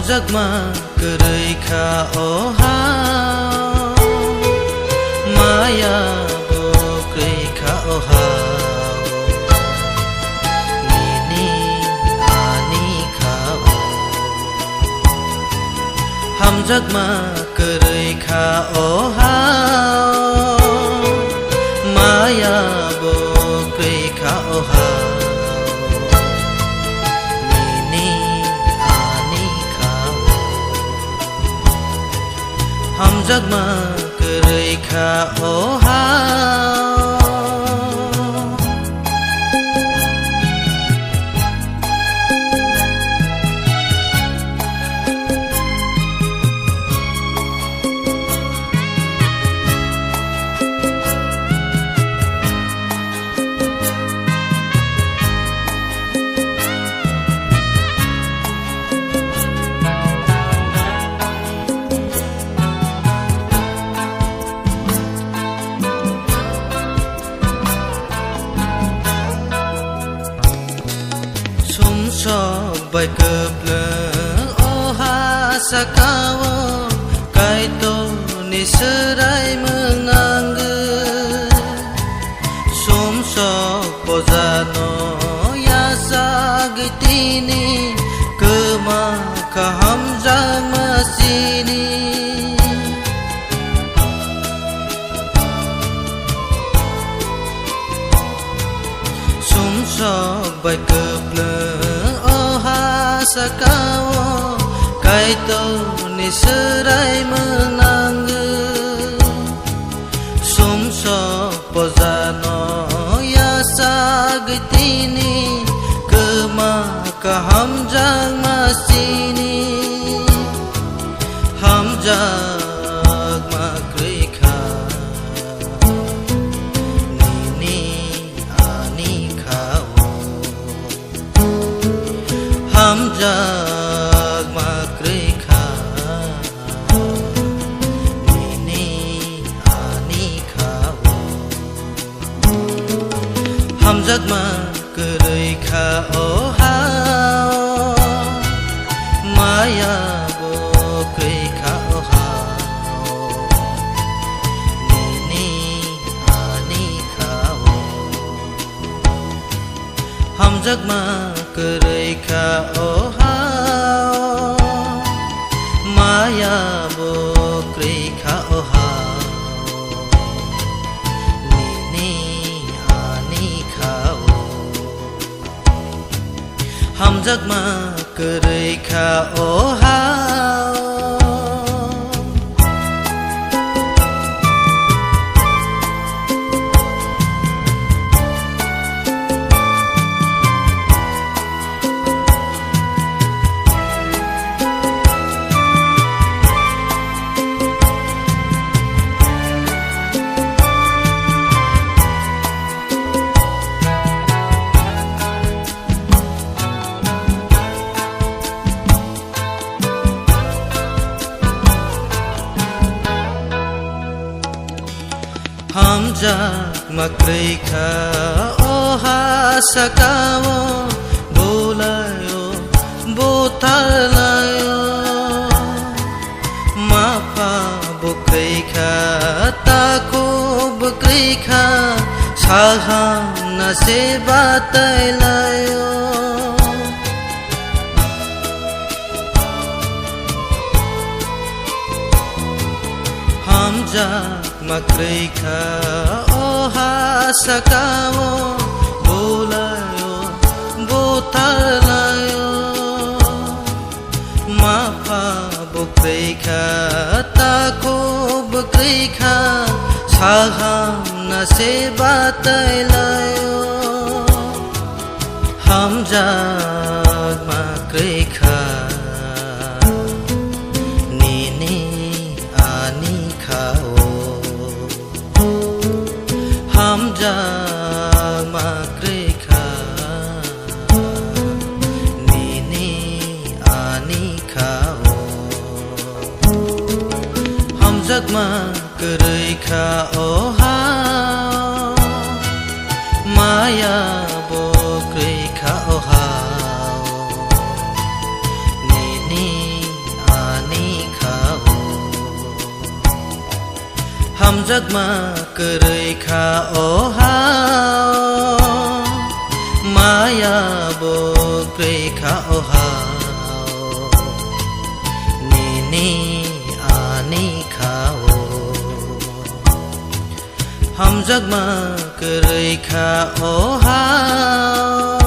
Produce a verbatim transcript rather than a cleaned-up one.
Hamjakma kwrwi kha o ha, maya bo kwrwi kha o ha, nini ani kha o. Hamjakma kwrwi kha o ha, maya bo kwrwi kha o ha, nini ani kha o. Hamjakma kwrwi kha o ha. Sumsok bai kwplwng o ha saka-o, Kaitorni swrai mwnangwi. Sumsok pojano yachagwi tini, kwma kha hamjakma sini. Sumsok bai kwplwng o ha saka-o, Kaitorni swrai mwnangwi. Sumsok pojano yachagwi tini, kwma kha hamjakma sini. Hamjakma kwrwi kha nini ani kha-o. Hamjakma kwrwi kha nini ani kha-o. Hamjakma kwrwi kha o ha-o, maya bo kwrwi kha o ha-o, nini ani kha-o. Hamjakma kwrwi kha o ha-o, maya bo kwrwi kha o ha-o, nini ani kha-o. Hamjakma kwrwi kha o ha-o. Hamjakma kwrwi kha o ha saka-o, bulaio, buthalaio. Mapha bo kwrwi kha, takhuk bo kwrwi kha, sal hamna se batai laio. Hamjakma kwrwi kha o ha saka-o, bulaio, buthalaio. Mapha bo kwrwi kha, takhuk bo kwrwi kha, sal hamna se batai laio. Hamjakma kwrwi kha nini ani kha-o. Hamjakma kwrwi kha nini ani kha-o. Hamjakma kwrwi kha o ha-o, maya bo kwrwi kha o ha-o, nini Jakma kwrwi kha o ha-o, maya bo kwrwi kha o ha-o, nini ani kha-o. Hamjakma kwrwi kha o ha-o,